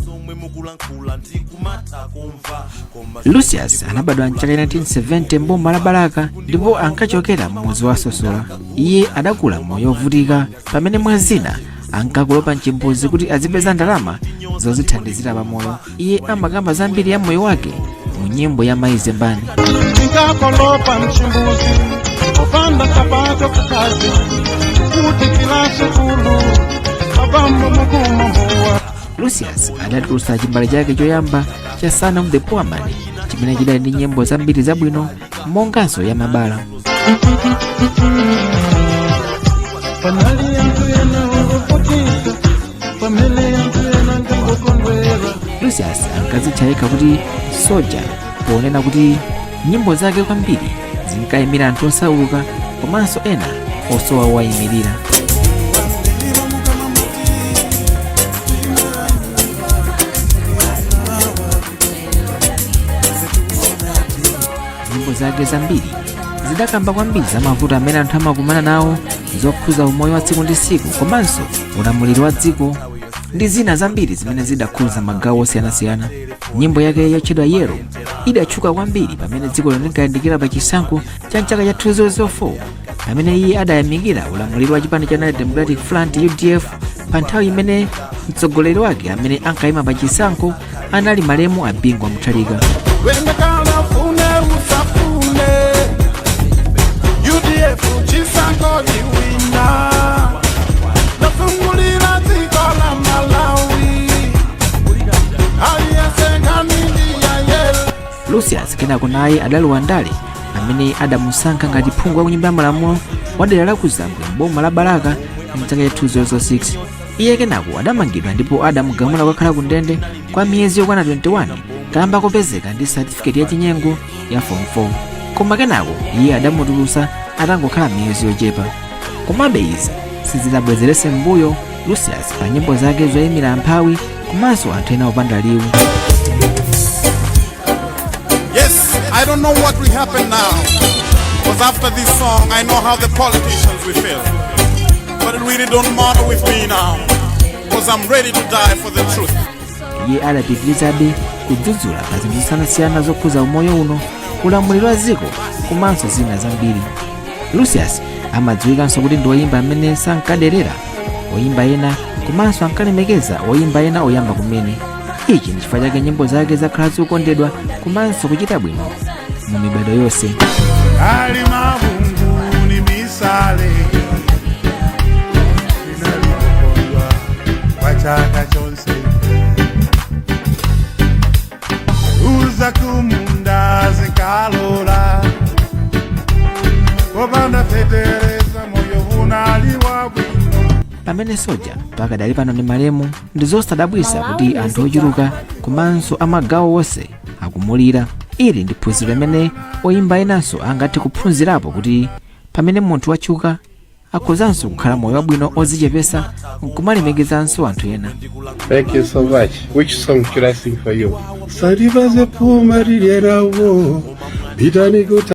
Zomwe mukulankhula ndikumatha kumva, koma Lucius anabadwa mchaka 1970 mboma la Balaka ndipo ankachokera m'mudzi wa Sosola. Iye adakula moyo ovutika pamene mwa zina ankakolopa mchimbuzi kuti azipeza ndalama zozithandizira pamoyo. Iye amakamba zambiri ya moyo wake mu nyimbo ya Mayi Zembani. Ndingakolopa mchimbuzi opanda sapato kukazi kuti kila sukulu abambo mukumamuwa. Lucius adatulutsa chimbale chake choyamba cha Son of the Poor Man, chimene chidali ndi nyimbo zambiri zabwino monganso ya Mabala. Panali anthu ena ovutika pamene anthu ena ngangokondwera. Lucius ankazitcha yekha kuti soja ponena kuti nyimbo zake kwambiri zinkayimira anthu osauka komanso ena osowa wowayimirira. Nyimbo zake zambiri zidakamba kwambiri za mavuto amene anthu amakumana nawo zokhuza umoyo wa tsiku ndi tsiku komanso ulamuliro wa dziko ndi zina zambiri zimene zidakhuza magawo osiyanasiyana. Nyimbo yake yotchedwa Yero idatchuka kwambiri pamene dziko linkayandikira pa chisankho cha mchaka cha 2004, pamene iye adayamikira ulamuliro wa chipani cha United Democratic Front, UDF, pa nthawi imene mtsogoleri wake amene ankayima pa chisankho anali malemu a Bingu wa Mutharika. Wendekala ufune usafune, UDF chisankho iwina, lafungulira dziko la Malawi aliyense. Lucius kenako naye adalowa ndale amene adamusankha ngati phungu wa kunyumba ya malamulo wa dera la Kuzambwe m'boma la Balaka mchaka cha 2006. Iye kenako adamangidwa ndipo adamugamula kukakhala ku ndende kwa miyezi yokwana 21 kamba kopezeka ndi satifiketi ya chinyengo ya form 4, koma kenako iye adamutulutsa atangokhala miyezi yochepa. Komabe izi sizidabwezeretse mbuyo Lucius pa nyimbo zake zoyimira amphawi komanso anthu ena opanda liwu. Yes, I don't know what will happen now. Because after this song, I know how the politicians will feel. But it really don't matter with me now. Because I'm ready to die for the truth. Iye adapitirizabe kudzudzula pa zinthu zosiyanasiyana zokhuza umoyo uno, ulamuliro wa dziko komanso zina zambiri. Lucius amadziwikanso kuti ndi woyimba amene sankaderera oyimba ena komanso ankalemekeza oyimba ena oyamba kumene. Ichi ndi chifukwa chake nyimbo zake zakhala zikukondedwa komanso kuchita bwino mu mibado yonse. Ali mabungu ni misale inalipokondwa kwa chaka chonse uza kumunda zikalola popanda fetereza moyo unali wabwino. Pamene Soja pakadali pano ndi malemu, ndi zosadabwisa kuti anthu ochuluka komanso amagawo onse akumulira. Ili ndi phunziro limene oyimba enanso angathe kuphunzirapo kuti pamene munthu watchuka akhozanso kukhala moyo wabwino odzichepesa nkumalemekezanso anthu ena. Thank you so much. Which song should I sing for you? Sarivaze puma rilerawo. Bitani kuta.